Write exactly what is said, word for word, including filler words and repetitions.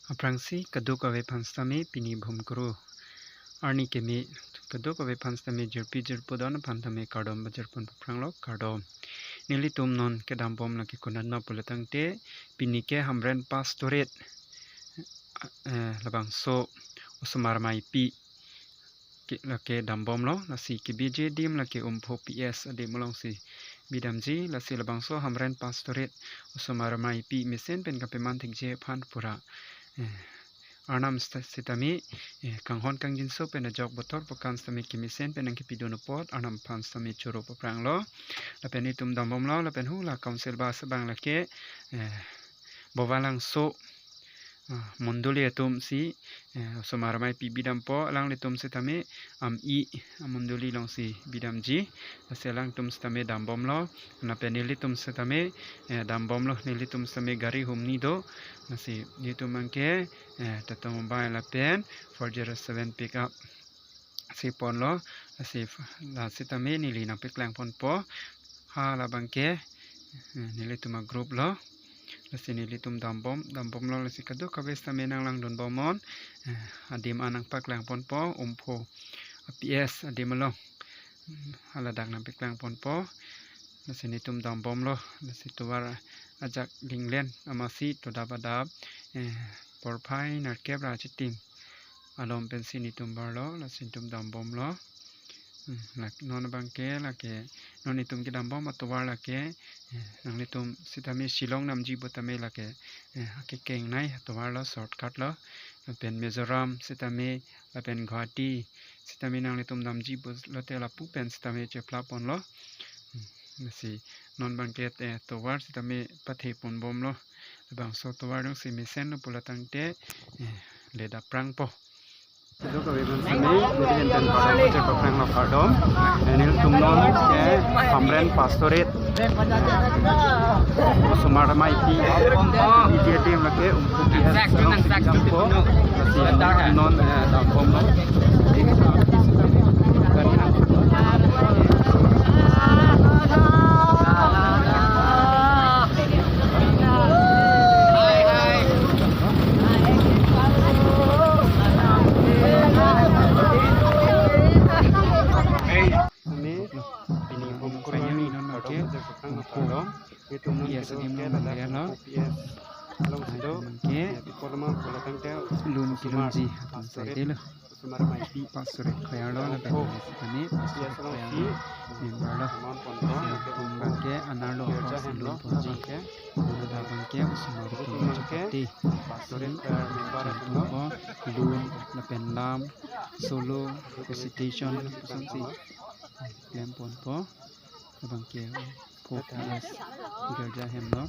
Aphrangsi kadokave aphan sitame pini Bhumkuru arni keme kadokave aphan sitame jirpi jirpo don aphan tame kardom pajirpon paphranglo, kardom. Nelitum non kedambom lake konatno pulo tangte, pini ke Hamren Pastorate, eh, labangso osomar ameipi ke lake dambomlo, lasi kebiji adim lake Umpho P S adim alongsi bidamji, lasi labangso Hamren Pastorate osomar ameipi mesen pen kapeman thekji aphan pura, eh, Arnam sita-, sitame, eh, kanghon kangjinso pen ajok botor pokan sitame kemesen pen nangkepidun apot Arnam aphan sitame choro paphranglo. Lapen itum dambomlo, lapen hula council bus abang lake, eh, Bovalangso, ah, mondoli atumsi, eh, osomar ameipi bidampo, alanglitum sitame Ami amondoli alongsi bidamji, lasi alangtum sitame dambomlo, lapen nelitum sitame, eh, dambomlo, nelitum sitame gari humni do, lasi nelitum abangke, eh, Tata Mobile lapen four zero seven pick up si ponlo, lasi f-, la sitame neli nangpaklang ponpo, ha labangke, eh, nelitum agroup lo, lasi nelitum dambom, dambomlo, lasi kadokave sitame nanglangdunbom non, eh, adim an nangpaklang ponpo, Umpho P S adim along, mm, haladak nangpaklang ponpo, lasi nelitum dambomlo, lasi tovar ajak dinglen amatsi todap adap, eh, porphai nerkep ra chitim alom pensi nelitum barlo, lasi nelitum dambomlo. Hmm, lak-, non abangke lake, non itum kedambom atovar lake, eh, nanglitum sitame Shillong damji putame lake, eh, akekengnei atovarlo, shortcut lo, lapen Mizoram sitame, lapen Guwahati sitame nanglitum damji pulote lapu pen sitame chepla ponlo. Hmm, lasi non abangke, eh, tovar sitame pathe ponbomlo. Labangso tovar dongsi mesenlo pulo tangte, eh, le daprangpo. Kadokave aphan sitame, neli enten kardom pajirpon paphranglo, kardom. Eh, nelitum non ke Hamren Pastorate osomar ameipi, P G A T M lake Umpho P S alongsi bidampo, lasi non, eh, dambomlo. Kami, pini Bhumkuru arni non abangke, kardom pajirpon paphranglo, kardom. Itum non, yes, kedokave adim ke along ladak, no? Yes. Alongsi do, abangke, eh, people ma pulo tangte, lun osomar, kelunji atum pastorate, saidelo. Osomar ameipi. Pastorate choir lo, lapen Umpho, sitame, yes, pastorate choir alongsi lo, member lo. Amount ponpo, lasi lapen atum abangke, anerlo girja aphansi hem lo, lun ponji, abangke. Lun abangke, osomar atum, itum abangke, chapate. Pastorate choir member atum lo. Atum lo, lun, lapen lam, solo, recitation, lapuson si klem ponpo. Abangke Umpho P S girja hem lo.